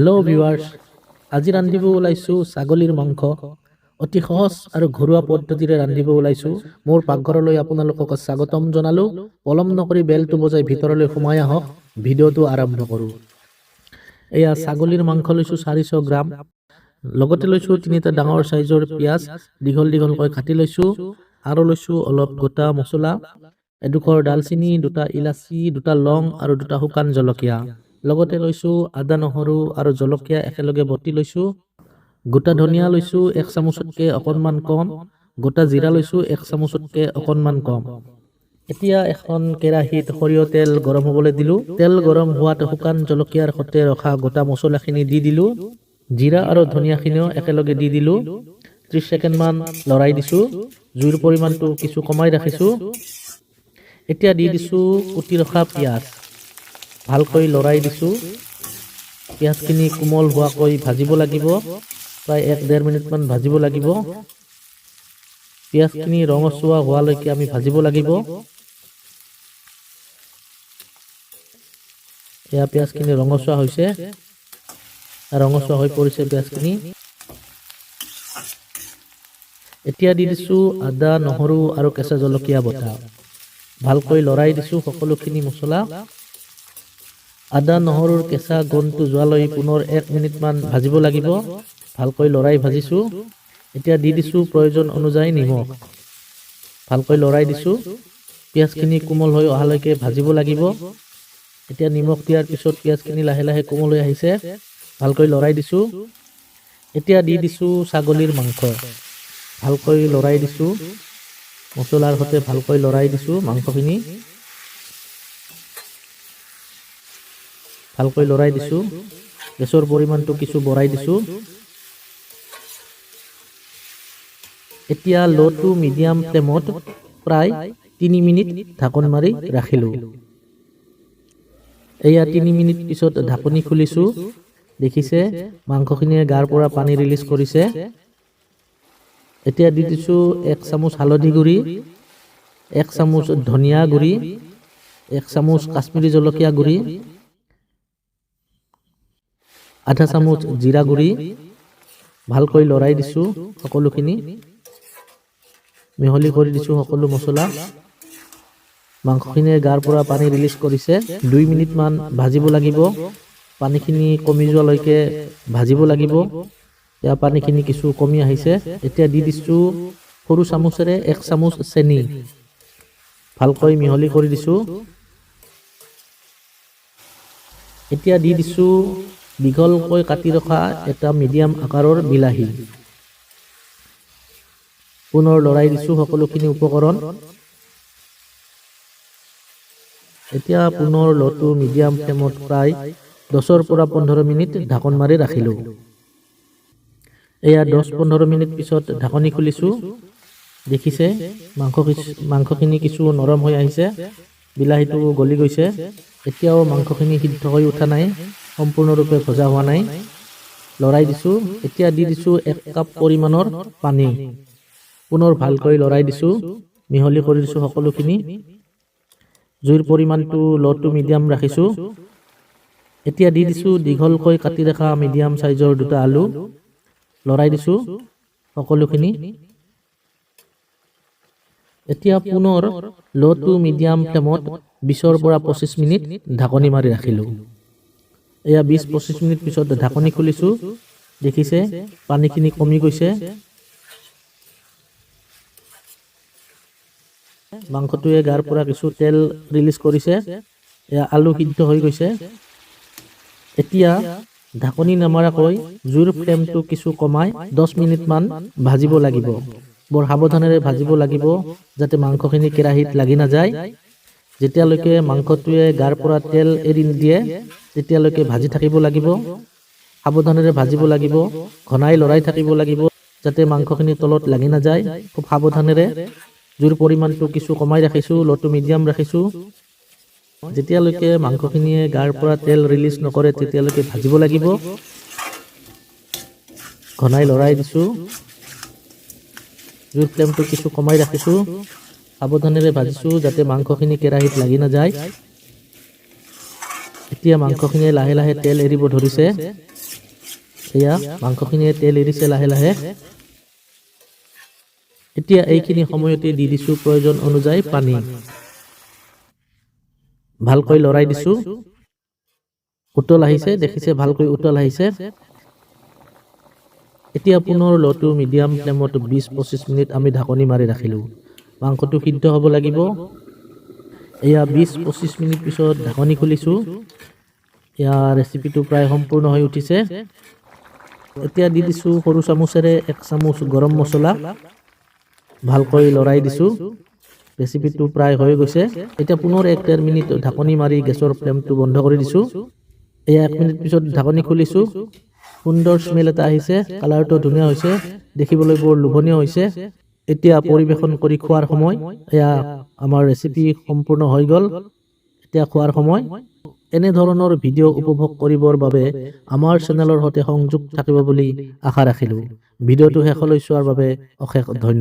Hello' viewers, আজি ৰান্ধিব ওলাইছোঁ ছাগলীৰ মাংস। অতি সহজ আৰু ঘৰুৱা পদ্ধতিৰে ৰান্ধিব ওলাইছোঁ। মোৰ পাকঘৰলৈ আপোনালোকক স্বাগতম জনালোঁ। পলম নকৰি বেলটো বজাই ভিতৰলৈ সোমাই আহক। ভিডিঅ'টো আৰম্ভ কৰোঁ। এয়া ছাগলীৰ মাংস লৈছোঁ 400 গ্ৰাম। লগতে লৈছোঁ তিনিটা ডাঙৰ চাইজৰ পিঁয়াজ, দীঘল দীঘলকৈ কাটি লৈছোঁ। আৰু লৈছোঁ অলপ গোটা মছলা, এডোখৰ ডালচেনি, দুটা ইলাচি, দুটা লং আৰু দুটা শুকান জলকীয়া। লগতে লৈছোঁ আদা, নহৰু আৰু জলকীয়া একেলগে বটি লৈছোঁ। গোটা ধনিয়া লৈছোঁ এক চামুচতকৈ অকণমান কম। গোটা জিৰা লৈছোঁ এক চামুচতকৈ অকণমান কম। এতিয়া এখন কেৰাহীত সৰিয়হ তেল গৰম হ'বলৈ দিলোঁ। তেল গৰম হোৱাত শুকান জলকীয়াৰ সৈতে ৰখা গোটা মছলাখিনি দি দিলোঁ। জিৰা আৰু ধনিয়াখিনিও একেলগে দি দিলোঁ। 30 ছেকেণ্ডমান লৰাই দিছোঁ। জুইৰ পৰিমাণটো কিছু কমাই ৰাখিছোঁ। এতিয়া দি দিছোঁ কুটি ৰখা পিঁয়াজ। ভালকৈ লৰাই দিছোঁ। পিঁয়াজখিনি কোমল হোৱাকৈ ভাজিব লাগিব। প্ৰায় এক ডেৰ মিনিটমান ভাজিব লাগিব। পিঁয়াজখিনি ৰঙচুৱা হোৱালৈকে আমি ভাজিব লাগিব। এয়া পিঁয়াজখিনি ৰঙচুৱা হৈছে, ৰঙচুৱা হৈ পৰিছে পিঁয়াজখিনি। এতিয়া দি দিছোঁ আদা, নহৰু আৰু কেঁচা জলকীয়া বটা। ভালকৈ লৰাই দিছোঁ সকলোখিনি মছলা। আদা নহৰুৰ কেঁচা গোন্ধটো যোৱালৈ পুনৰ এক মিনিটমান ভাজিব লাগিব। ভালকৈ লৰাই ভাজিছোঁ। এতিয়া দি দিছোঁ প্ৰয়োজন অনুযায়ী নিমখ। ভালকৈ লৰাই দিছোঁ। পিঁয়াজখিনি কোমল হৈ অহালৈকে ভাজিব লাগিব। এতিয়া নিমখ দিয়াৰ পিছত পিঁয়াজখিনি লাহে লাহে কোমল হৈ আহিছে। ভালকৈ লৰাই দিছোঁ। এতিয়া দি দিছোঁ ছাগলীৰ মাংস। ভালকৈ লৰাই দিছোঁ। মছলাৰ সৈতে ভালকৈ লৰাই দিছোঁ মাংসখিনি। ভালকৈ লৰাই দিছোঁ। গেছৰ পৰিমাণটো কিছু বঢ়াই দিছোঁ। এতিয়া ল' টু মিডিয়াম ফ্লেমত প্ৰায় 3 মিনিট ঢাকন মাৰি ৰাখিলোঁ। এয়া 3 মিনিট পিছত ঢাকনি খুলিছোঁ। দেখিছে, মাংসখিনিয়ে গাৰ পৰা পানী ৰিলিজ কৰিছে। এতিয়া দি দিছোঁ এক চামুচ হালধি গুড়ি, এক চামুচ ধনিয়া গুড়ি, এক চামুচ কাশ্মীৰী জলকীয়া গুড়ি, আধা চামুচ জিৰা গুড়ি। ভালকৈ লৰাই দিছোঁ। সকলোখিনি মিহলি কৰি দিছোঁ সকলো মছলা। মাংসখিনিয়ে গাৰ পৰা পানী ৰিলিজ কৰিছে। 2 মিনিটমান ভাজিব লাগিব। পানীখিনি কমি যোৱালৈকে ভাজিব লাগিব। ইয়াৰ পানীখিনি কিছু কমি আহিছে। এতিয়া দি দিছোঁ সৰু চামুচেৰে এক চামুচ চেনি। ভালকৈ মিহলি কৰি দিছোঁ। এতিয়া দি দিছোঁ দীঘলকৈ কাটি ৰখা এটা মিডিয়াম আকাৰৰ বিলাহী। পুনৰ লৰাই দিছোঁ সকলোখিনি উপকৰণ। এতিয়া পুনৰ ল' টু মিডিয়াম ফ্লেমত প্ৰায় 10ৰ পৰা 15 মিনিট ঢাকন মাৰি ৰাখিলোঁ। এয়া 10-15 মিনিট পিছত ঢাকনি খুলিছোঁ। দেখিছে, মাংসখিনি কিছু নৰম হৈ আহিছে, বিলাহীটো গলি গৈছে। এতিয়াও মাংসখিনি সিদ্ধ হৈ উঠা নাই, সম্পূৰ্ণৰূপে ভজা হোৱা নাই। লৰাই দিছোঁ। এতিয়া দি দিছোঁ এক কাপ পৰিমাণৰ পানী। পুনৰ ভালকৈ লৰাই দিছোঁ, মিহলি কৰি দিছোঁ সকলোখিনি। জুইৰ পৰিমাণটো ল' টু মিডিয়াম ৰাখিছোঁ। এতিয়া দি দিছোঁ দীঘলকৈ কাটি ৰখা মিডিয়াম চাইজৰ দুটা আলু। লৰাই দিছোঁ সকলোখিনি। এতিয়া পুনৰ ল' টু মিডিয়াম ফ্লেমত 20ৰ পৰা 25 মিনিট ঢাকনি মাৰি ৰাখিলোঁ। এয়া 20-25 মিনিট পিছত ঢাকনি খুলিছোঁ। দেখিছে, পানীখিনি কমি গৈছে। মাংসটোৱে গাৰ পৰা কিছু তেল ৰিলিজ কৰিছে। এয়া আলু সিদ্ধ হৈ গৈছে। এতিয়া ঢাকনি নামাৰাকৈ জুইৰ ফ্লেমটো কিছু কমাই 10 মিনিটমান ভাজিব লাগিব। বৰ সাৱধানেৰে ভাজিব লাগিব, যাতে মাংসখিনি কেৰাহীত লাগি নাযায়। যেতিয়ালৈকে মাংসটোৱে গাৰ পৰা তেল এৰি নিদিয়ে, তেতিয়ালৈকে ভাজি থাকিব লাগিব। সাৱধানেৰে ভাজিব লাগিব। ঘনাই লৰাই থাকিব লাগিব, যাতে মাংসখিনি তলত লাগি নাযায়। খুব সাৱধানেৰে জুইৰ পৰিমাণটো কিছু কমাই ৰাখিছোঁ, ল' টু মিডিয়াম ৰাখিছোঁ। যেতিয়ালৈকে মাংসখিনিয়ে গাৰ পৰা তেল ৰিলিজ নকৰে, তেতিয়ালৈকে ভাজিব লাগিব। ঘনাই লৰাই দিছোঁ। জুইৰ ফ্লেমটো কিছু কমাই ৰাখিছোঁ। সাৱধানেৰে ভাজিছোঁ, যাতে মাংসখিনি কেৰাহীত লাগি নাযায়। এতিয়া মাংসখিনিয়ে লাহে লাহে তেল এৰিব ধৰিছে। এয়া মাংসখিনিয়ে তেল এৰিছে লাহে লাহে। এতিয়া এইখিনি সময়তে দি দিছোঁ প্ৰয়োজন অনুযায়ী পানী। ভালকৈ লৰাই দিছোঁ। উতল আহিছে, দেখিছে, ভালকৈ উতল আহিছে। এতিয়া পুনৰ ল' টু মিডিয়াম ফ্লেমত 20-25 মিনিট আমি ঢাকনি মাৰি ৰাখিলোঁ। মাংসটো সিদ্ধ হ'ব লাগিব। এয়া 20-25 মিনিট পিছত ঢাকনি খুলিছোঁ। এয়া ৰেচিপিটো প্ৰায় সম্পূৰ্ণ হৈ উঠিছে। এতিয়া দি দিছোঁ সৰু চামুচেৰে এক চামুচ গৰম মছলা। ভালকৈ লৰাই দিছোঁ। ৰেচিপিটো প্ৰায় হৈ গৈছে। এতিয়া পুনৰ 1-1.5 মিনিট ঢাকনি মাৰি গেছৰ ফ্লেমটো বন্ধ কৰি দিছোঁ। এয়া এক মিনিট পিছত ঢাকনি খুলিছোঁ। সুন্দৰ স্মেল এটা আহিছে। কালাৰটো ধুনীয়া হৈছে, দেখিবলৈ বৰ লোভনীয় হৈছে। এতিয়া পৰিৱেশন কৰি খোৱাৰ সময়। এয়া আমাৰ ৰেচিপি সম্পূৰ্ণ হৈ গ'ল। এতিয়া খোৱাৰ সময়। এনেধৰণৰ ভিডিঅ' উপভোগ কৰিবৰ বাবে আমাৰ চেনেলৰ সৈতে সংযোগ থাকিব বুলি আশা ৰাখিলোঁ। ভিডিঅ'টো শেষলৈ চোৱাৰ বাবে অশেষ ধন্যবাদ।